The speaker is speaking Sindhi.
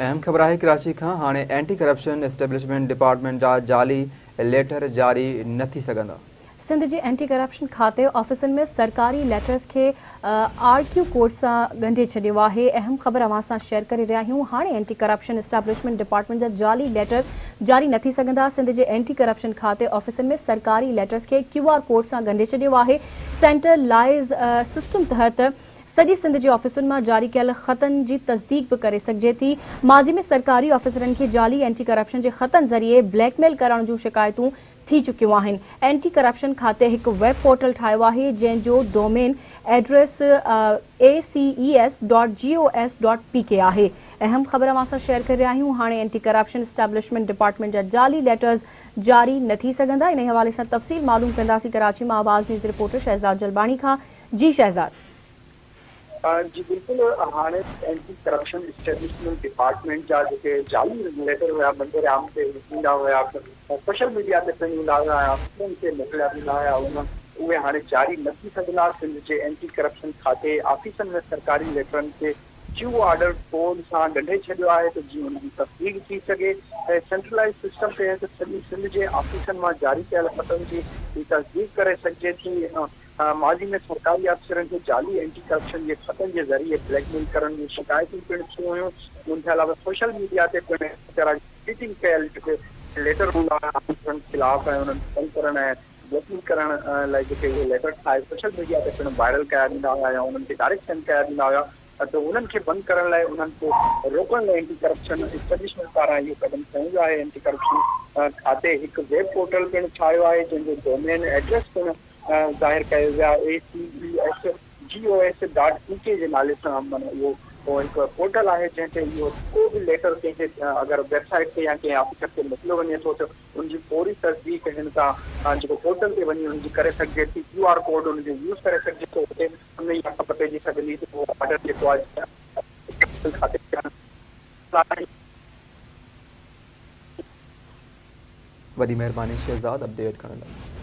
اهم خبر آهي ڪراچي کان هاڻي اينٽي ڪرپشن اسٽيبلشمينٽ ڊپارٽمينٽ جا جعلي ليٽر جاري نه ٿي سگهندا. سنڌ جي اينٽي ڪرپشن کاتي آفيسن ۾ سرڪاري ليٽرز کي آر ڪيو ڪوڊ سان ڳنڍي ڇڏيو آهي. اهم خبر اوهان سان شيئر ڪري رهيا آهيون هاڻي اينٽي ڪرپشن اسٽيبلشمينٽ ڊپارٽمينٽ جا جعلي ليٽر جاري نه ٿي سگهندا. سنڌ جي اينٽي ڪرپشن کاتي آفيسن ۾ سرڪاري ليٽرز کي ڪيو آر ڪوڊ سان ڳنڍي ڇڏيو آهي. سينٽرلائيز سسٽم تحت سڄي سنڌ جي آفيسن مان جاري ڪيل خطن جي تصديق به ڪري سگهجي ٿي. ماضي ۾ سرڪاري آفيسرن کي جعلي اينٽي ڪرپشن جي خطن ذريعي بليڪ ميل ڪرڻ جون شڪايتون ٿي چڪيون آهن. اينٽي ڪرپشن کاتي هڪ ويب پورٽل ٺاهيو آهي جنهن جو domain address A C E S dot G O S dot P K آهي. اهم خبر اوهان سان شيئر ڪري رهيا آهيون هاڻي اينٽي ڪرپشن اسٽيبلشمينٽ ڊپارٽمينٽ جا جعلي ليٽرز جاري نه ٿي سگهندا. انهي حوالي سان تفصيل معلوم ڪنداسين ڪراچي مان آواز نيوز رپورٽر شهزاد جلباڻي کان. جي شهزاد. جي بلڪل هاڻي اينٽي ڪرپشن اسٽيبلشمينٽ ڊپارٽمينٽ جا جيڪي جعلي ليٽر هيا منظر عام تي ايندا هيا سوشل ميڊيا تي پڻ ايندا هيا ۽ آفيسرن کي موڪليا ويندا هيا اهي هاڻي جاري نه ٿي سگهندا. سنڌ جي اينٽي ڪرپشن کاتي آفيسن ۾ سرڪاري ليٽرن کي ڪيو آرڊر ڪوڊ سان ڳنڍي ڇڏيو آهي ته جيئن ان جي تصديق ٿي سگهي ۽ سينٽرلائيز سسٽم تحت سڄي سنڌ جي آفيسن مان جاري ڪيل خطن جي تصديق ڪري سگهجي ٿي. ماضي ۾ سرڪاري آفيسرن کي جعلي اينٽي ڪرپشن جي خطن جي ذريعي بليڪ ميل ڪرڻ جون شڪايتون پڻ ٿيون هيون. ان کان علاوه سوشل ميڊيا تي پڻ اهڙي طرح جا ايڊيٽنگ ڪيل جيڪي ليٽر هوندا هيا آفيسرن خلاف ۽ انهن کي تنگ ڪرڻ ۽ بليڪ ميل ڪرڻ لاء جيڪي اهي ليٽر ٺاهي سوشل ميڊيا تي پڻ وائرل ڪيا ويندا هيا يا انهن کي ڊائريڪٽ سينڊ ڪيا ويندا هيا ته انهن کي بند ڪرڻ لاء انهن کي روڪڻ لاء اينٽي ڪرپشن اسٽيبلشمينٽ پاران اهو قدم کنيو ويو آهي. اينٽي ڪرپشن کاتي هڪ ويب پورٽل پڻ ٺاهيو آهي جنهن جو ڊومين ايڊريس پڻ ظاهر ڪيو ويو آهي اي سي اي S G O S dot P K جي نالي سان معنيٰ اهو هڪ پورٽل آهي جنهن تي اهو ڪو به ليٽر ڪنهن کي اگر ويب سائيٽ تي يا ڪنهن آفيسر کي موڪليو وڃي ٿو ته ان جي فوري تصديق هن تان جيڪو پورٽل تي وڃي ان جي ڪري سگهجي ٿي ڪيو آر ڪوڊ ان جو يوز ڪري سگهجي ٿو اتي ان ۾ اها خبر پئجي سگهندي ته اهو آرڊر جيڪو آهي کاتي وڏي مهرباني شهزاد اپڊيٽ ڪرڻ لاء.